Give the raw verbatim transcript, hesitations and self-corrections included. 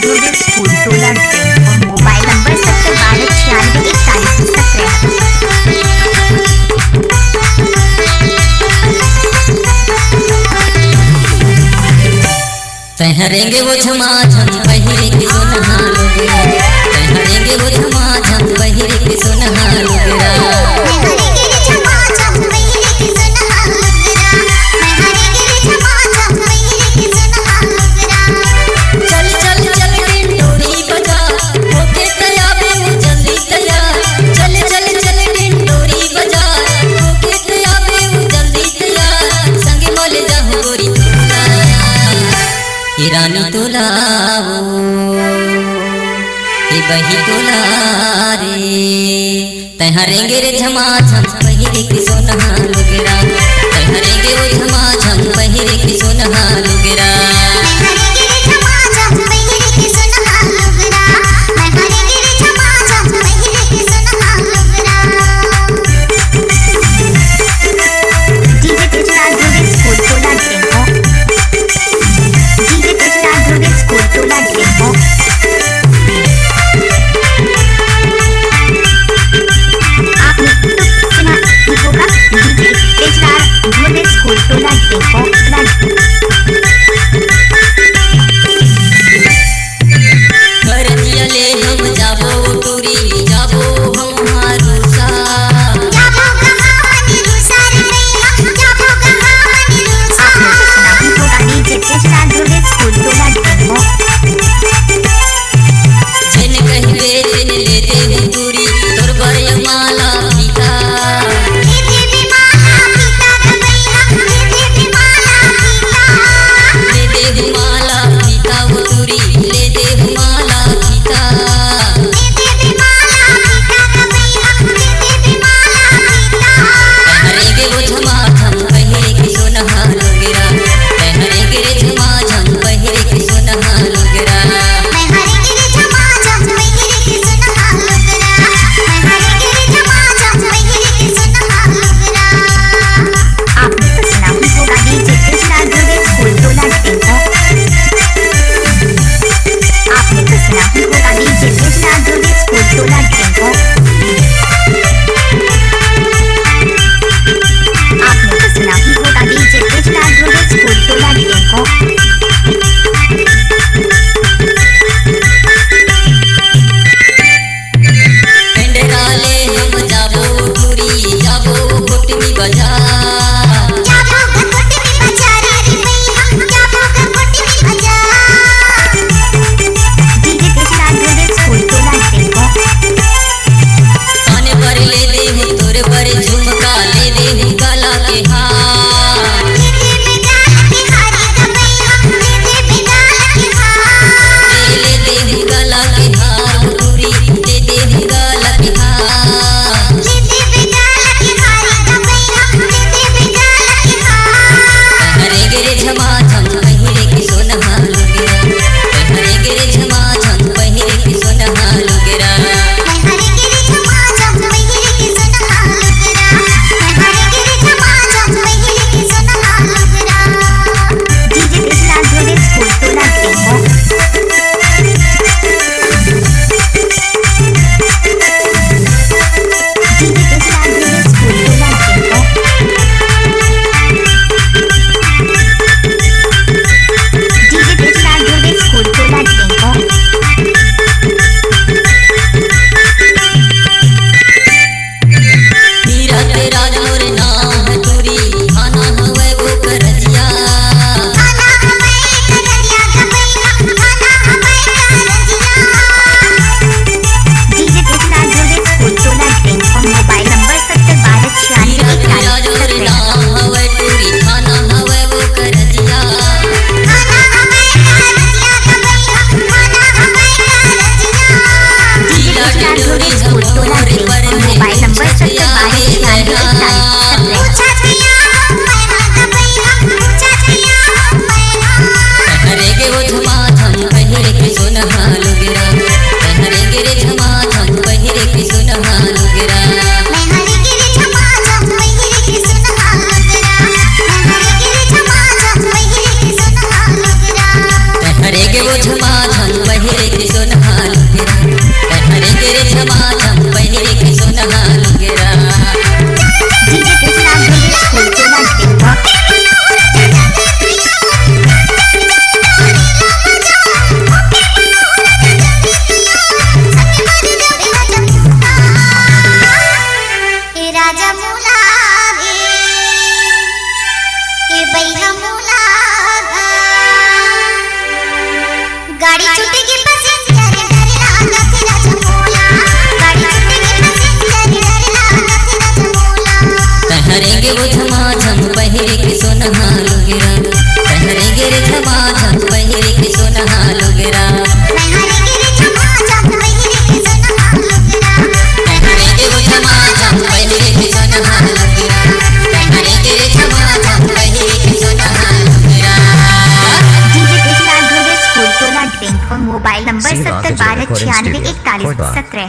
School टोला tempo. Mobile number सत्तर बारह छियानवे इकतालीस सत्रह। तैहरेंगे वो झमाझम पहिरे के सोनहा लुगरा, तैहरेंगे वो झमाझम पहिरे के सोनहा लुगरा। चल चल चल डिंडोरी बजा, होके तैयार बे वो जल्दी तैयार। चल चल चल डिंडोरी बजा, होके तैयार बे वो जल्दी तैयार। संग मल जाहूं गोरी तोला, ए रानी तोला ओ, ए बही तोला रे। तैहरेंगे रे झमाझम पहिरे के सोनहा लुगरा, तैहरेंगे वो झमाझम पहिरे के सोनहा लुगरा। DJ Tejraj Dhruvesh Kotola tempo. DJ Tejraj Dhruvesh Kotola tempo. आप सुना होगा DJ तेजराज ध्रुवेश कोटोला टेम्पो। घरतिया ले हम जाबो टूरी, जाबो हम हारूसा। जाबो कहाँ मनी रूसा रे भैया, जाबो कहाँ मनी रूसा। आप सुना होगा DJ तेजराज ध्रुवेश कोटोला टेम्पो। जिन कहिबे तिन ले देहूं टूरी, तोर बर माला फीता। ले देबे माला फीता रे भैया, ले देबे माला फीता। ले देहूं माला फीता वो टूरी, ले देहूं माला फीता। ले देबे माला फीता रे भैया, ले देबे माला फीता। तैहरेंगे वो झमाझम पहिरे के सोनहा लुगरा, तैहरेंगे रे झमाझम पहिरे के सोनहा लुगरा। गाड़ी छूट के पैसेंजर, डर लागत राजा मोला। गाड़ी छूट के पैसेंजर, डर लागत राजा मोला। तहरेंगे वो झमाझम पहिरे के सोनहा लुगरा। तहरेंगे रे झमाझम पहिरे के सोनहा लुगरा। तहरेंगे रे झमाझम पहिरे के सोनहा लुगरा। तहरेंगे वो झमाझम पहिरे के सोनहा लुगरा। तहरेंगे रे झमाझम पहिरे के सोनहा लुगरा। डीजे कृष्णा, स्कूल टोला, ड्रिंक, मोबाइल नंबर सत्तर बारह छियानवे इकतालीस सत्रह।